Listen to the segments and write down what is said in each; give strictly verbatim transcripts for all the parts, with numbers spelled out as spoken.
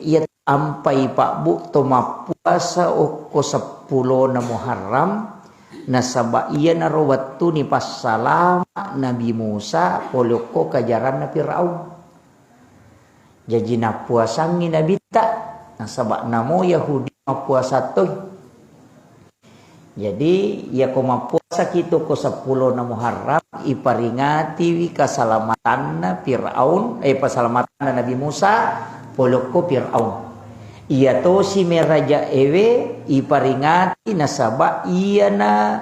iya ampai pabbu to mappuasa okko seppulona Muharram, nasaba iyanaro wettuni passalama Nabi Musa pole okko kajaranna Firaun. Jaji nappuasangngi Nabitta, nasaba namo Yahudi mappuasa toi. Jadi, iyako mappuasaki tu ko seppulona Muharram, iparingatiwi kasalamatanna Firaun, eh, pasalamatanna Nabi Musa, polokko Firaun. Iyatosi meraja ewe iparingati nasaba iyana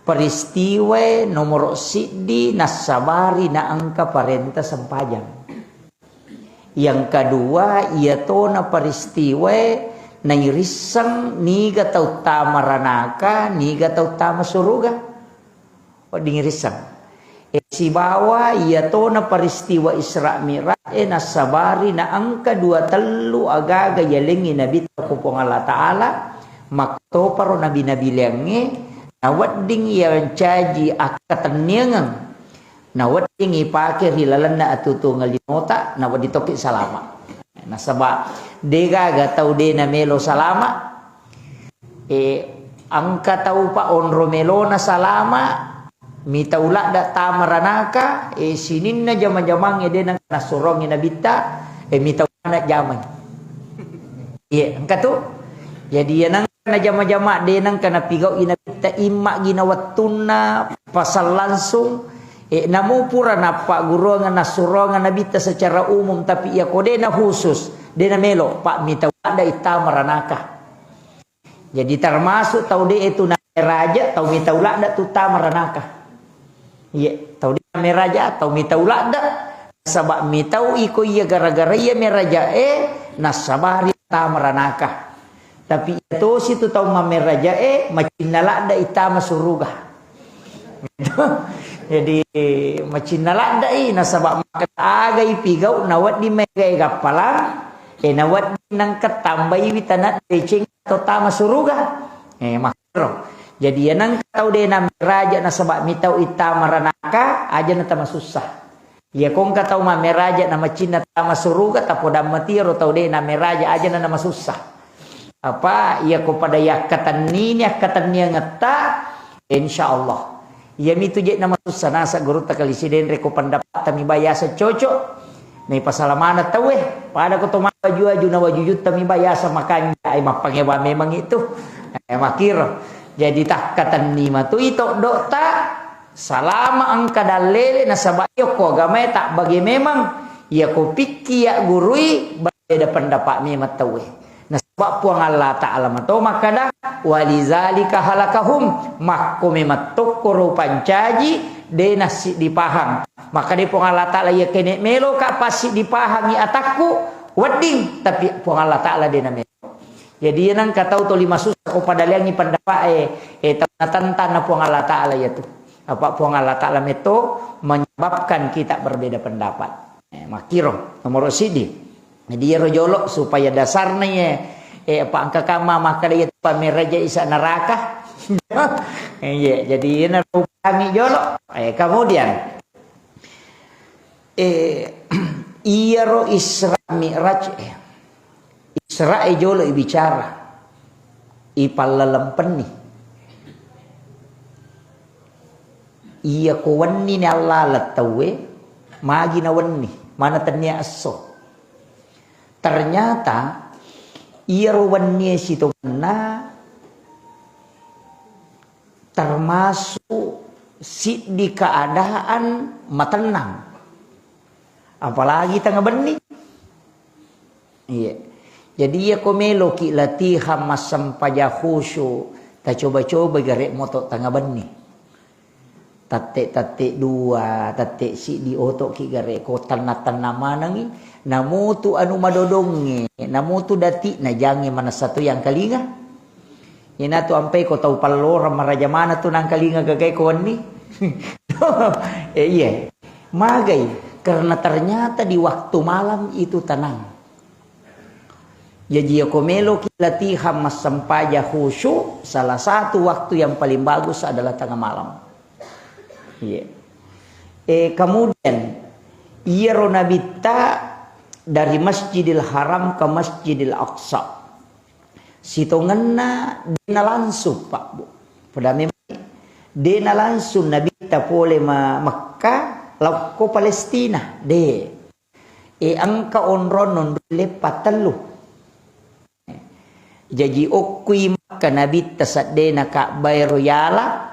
peristiwae nomoro siddi nassabari naengka parenta sempajang. Yang kedua, iyatona peristiwae nairisseng niga tau tama ranaka, niga tau tama suruga. Wedding irisseng. E, sibawa iyatona peristiwa Isra Mi'raj e nassabari naengka dua tellu agaga yalengngi Nabitta ko Puang Allah Ta'ala, makkotoparo nabi-nabi leangnge, nawedding iya mancaji akkatenniangeng. Nawedding ipake ri lalenna atuotuongeng linota, nawedding tokki salama. Nasaba degaga tau de namelo salama. E, engka tau pa onro melona salama, mitau ladda tama ranaka, e, sininna jama-jamangnge de nengka nassurongi Nabitta, e, mitau ladda jamai. Iya, engka tu. Jadi, iya nengka najama-jama, de nengka napigau'i Nabitta, imma gina wettunna pasang langsung, e, namo pura nappagguruangeng, nassuroangeng Nabitta secara umum, tapi iya ko de na khusus, de namelo, pa mitau ladda ittama ranaka. Jadi, termasuk tau de tu nameraja, tau mitau ladda tu tama ranaka. Iya, tau de nameraja, tau mitau ladda. Saba mitau iko iya gara-gara iya meraja e, nassabari tama ranaka. Tapi iya tosi tu tau mameraja e, macinna ladda itama suruga. Jadi, macinna ladda i, nasaba makkeda aga ipigau, nawedding maega gappalang, e, nawedding nengka tambaiwi tanah deceng atau tama suruga. E, makkero. Jadi, iya nengka tau de nameraja nasaba mitau ittama ranaka, aja natama sussa. Iya ko engka tau mameraja na macinna tama suruga, tapodang matiaro tau de nameraja, aja na namasussa. Apa, iya ko pada yakkatennini, akkatenniangetta, insya Allah. Iya mitu je namasussa nasa gurutta Kali Sidenre ko pendapatta mi bayasa cocok. Nai pasalamana tauwe, pada ko to mawaju-waju na wajujutta mi bayasa makanja, ai mappangewa memang itu. Eh, makiro. Jadi takkatenni matu ito dokta, Salama engka dallele nasaba iya ko agamae tabbage memang. Iya ko pikki ya gurui, beda pendapat memang tauwe. Nasaba Puang Allah Ta'ala mato makkada, "Walizalika halakahum." Makko memang tokkoro pancaji, de nassiddi pahang. Makkada Puang Allah Ta'ala, "Iya kene melo ka passiddi pahangi atakku, wedding." Tapi Puang Allah Ta'ala de namelo. Jadi, iya nengka tau toli masussa ko padaleangngi pendapat e, e, tau natentang na Puang Allah Ta'ala iya tu. Apa Puang Allah Ta'ala metto menyebabkan kita berbeda pendapat. Eh, makkiro, nomoro siddi. Jadi, iyaro jolo supaya dasarna iya, eh, apa engka kama makkada iya tu pameraja isa neraka. Eh, iya, jadi iyana rupami jolo. Eh, kemudian, eh, iyaro Isra Mi'raj, eh, Isra e jolo ibicara, ipallalempenni. Iya ko wenni ni allaleng tauwe, magi na wenni, mana tennia esso. Ternyata, iyaro wennie sitongenna termasuk siddi keadaan matennang. Apalagi tengnga benni. Iya. Jadi, iya ko meloki latihan massempajang khusyuk, tacoba-coba gare moto tengnga benni. Tette-tette dua, tette siddi otoki gare ko tenna-tenna manengi, namutu anu madodongnge, namutu dati, najangnge manessa tu yang kalinga. Ina tu ampai ko tau pallorang maraja mana tu nangkalinga gagai ko wenni. Eh, iya. Magai, karena ternyata di waktu malam itu tenang. Jaji, iya ko meloki latihan massempajang khusyuk, salah satu waktu yang paling bagus adalah tengah malam. Iya. Eh, kemudian, iyaro Nabitta dari Masjidil Haram ke Masjidil Aqsa. Sitongenna dena langsung, Pak, Bu. Pada memang dena langsung Nabitta pole ma-, Mekka, laokko Palestina. De. E, engka onrong nonrong leppa tellu. Jaji okkui Makka Nabitta seddena Ka'baero yala,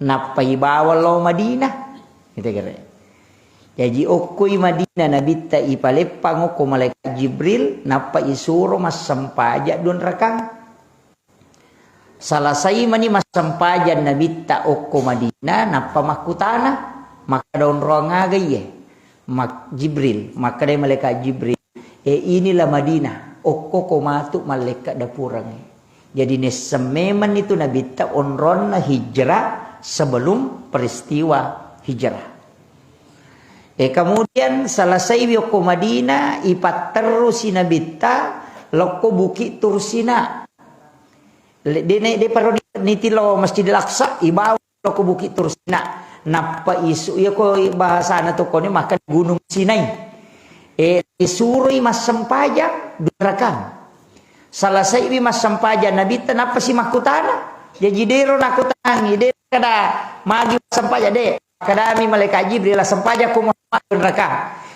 nappa ibawa lao Madinah. Gitu kira. Jaji okkui Madinah Nabitta ipaleppang okko malaikat Jibril, nappa isuro massempaja duanrakang. Salasai mani massempajang Nabitta okko Madinah, nappa makkutana, makkada onroang aga iye? Mak-, Jibril, makkadai malaikat Jibril, "E, inilah Madinah, okko ko matu mallekka dapurangnge." Jadi nisseng memenni tu Nabitta onronna hijrah sebelum peristiwa hijrah. E, kemudian salasaiwi okko Madinah, ipatterrusi Nabitta lokko Bukit Tursina. Le-, de-, ne-, de paro ni-, nitilo Masjidil Aqsa, ibawa lokko Bukit Tursina. Nappa isu, iya ko bahasana to kone maka Gunung Sinai. E, isuroi massempajang dua rakang. Salasaiwi massempajang Nabitta, nappa si makkutana. Jaji dero nakutangi, de kada magi massempajang, de. Kadami malaikat Jibril, "Assempajang ko Muhammad dua rakang."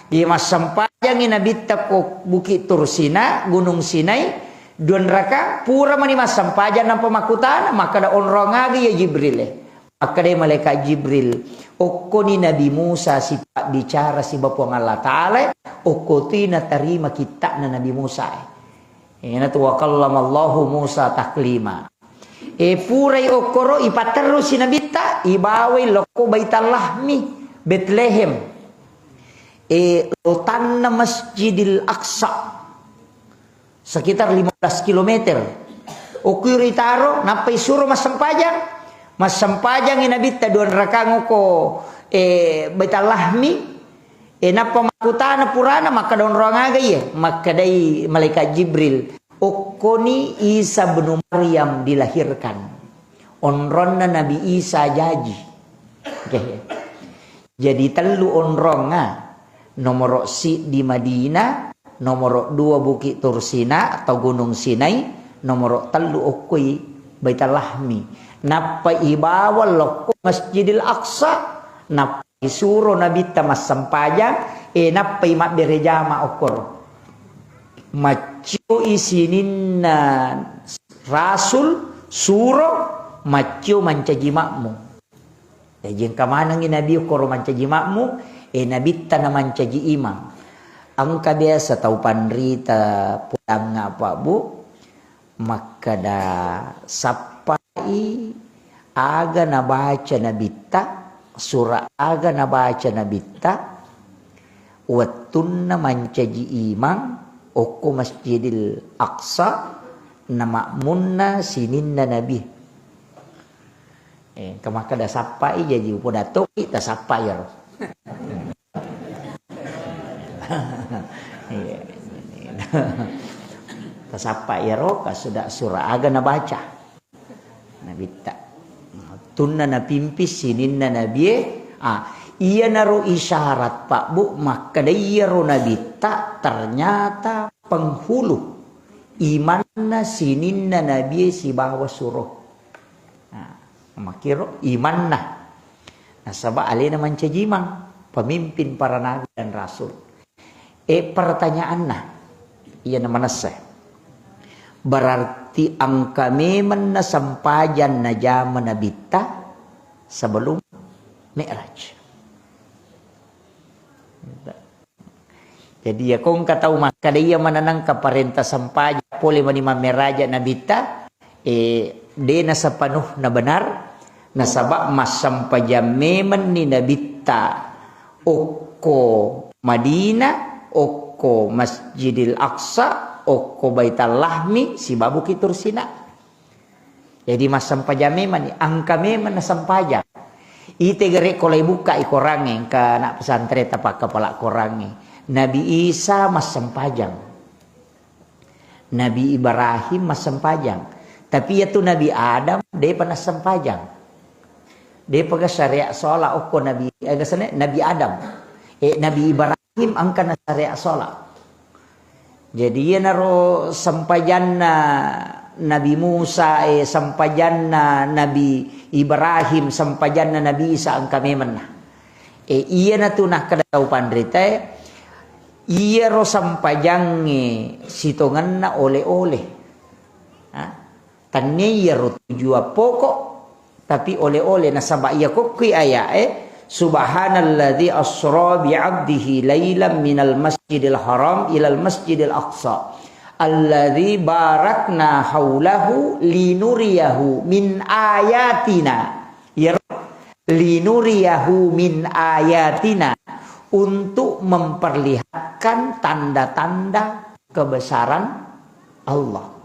Di massempajangi Nabitta ko Bukit Tursina, Gunung Sinai, dua rakang, pura mani massempajang, nampa makkutana, makkada, "Onrong aga ya Jibril e?" Makkadai malaikat Jibril, "Okkoni Nabi Musa sipabbicara siba Puang Allah Ta'ala, okko tui natarima kitta'na Nabi Musa e." Iyanatu, "Wa kallamallahu Musa taklima." E, purai okkoro, ipatterrusi Nabitta, ibawai lokko Baitallahmi, Betlehem. E, lotanna Masjidil Aqsa, sekitar lima belas kilometer. Okkuiro itaro, nappa isuro massempajang. Massempajangi Nabitta dua rakang okko, e, Baitallahmi. E, nappa makkutana purana, makkada, "Onrong aga iye?" Makkadai malaikat Jibril, "Okkoni Isa bnu Maryam dilahirkan." Onronna Nabi Isa jaji. Oke. Jadi tellu onrongnga. Nomoro siddi Madinah, nomoro dua Bukit Tursina atau Gunung Sinai, nomoro tellu okkoi Baitallahmi. Nappa ibawa lokko Masjidil Aqsa. Nappa isuro Nabitta massempajang, e, nappai mabbere jama okkoro. Maccioi sininna rasul, suro, maccio mancaji makmu. Jaji engka manengngi Nabi okkoro mancaji makmu, e, Nabitta na mancaji imang. Engka biasa tau panrita pudangnga apa, Bu? Makkada, "Sappai aga nabaca Nabitta, sura aga nabaca Nabitta, wettunna mancaji imang okko Masjidil Aqsa, na makmunna sininna Nabi." E, engka makkada, "Sappai," jaji upoda toki, tasappa iyaro. Iya. Tasappa iyaro, kasuda sura aga nabaca Nabitta. Tunna napimpis sininna Nabie, ah, iyanaro isyarat, Pak, Bu, makkada iyaro Nabitta ternyata penghulu imanna sininna Nabie sibawa suro. Nah, makkiro imanna. Nasaba alena mancaji imang, pemimpin para nabi dan rasul. E, pertanyaanna, iyana manessa. Berarti engka memeng na sempajang najama Nabitta sebelum Mi'raj. Jadi, iya ko engka tau makkada iya maneng engka parenta sempajang pole mani mammeraja Nabitta, e, de nasepenuhna benar, nasaba massempajang memenni Nabitta okko Madinah, okko Masjidil Aqsa, okko Baitallahmi, sibawa Bukit Tursina. Jadi massempajang memang ni, engka memang na sempajang. Ite gare ko lai bukka i korangnge, engka anak pesantren tapakka pala korangnge. Nabi Isa massempajang. Nabi Ibrahim massempajang. Tapi yatu Nabi Adam, depa nassempajang. Depa ga syariat sholat okko Nabi, eh, ga sene, Nabi Adam. Eh, Nabi Ibrahim engka na syariat sholat. Jadi iyanaro sempajanna Nabi Musa, eh, sempajanna Nabi Ibrahim, sempajanna Nabi Isa engka memenna. Eh, iyanatu nakkeda tau panritae, iyaro sempajangnge sitongenna ole-ole. Ha? Tennia iyaro tujuan pokok, tapi ole-ole nasaba iya kokkui aya'e, "Subhanalladzi asra bi 'abdihi lailan minal masjidil haram ilal masjidil aqsa alladzi barakna haulahu linuriyahu min ayatina." Iyaro linuriyahu min ayatina, untuk memperlihatkan tanda-tanda kebesaran Allah.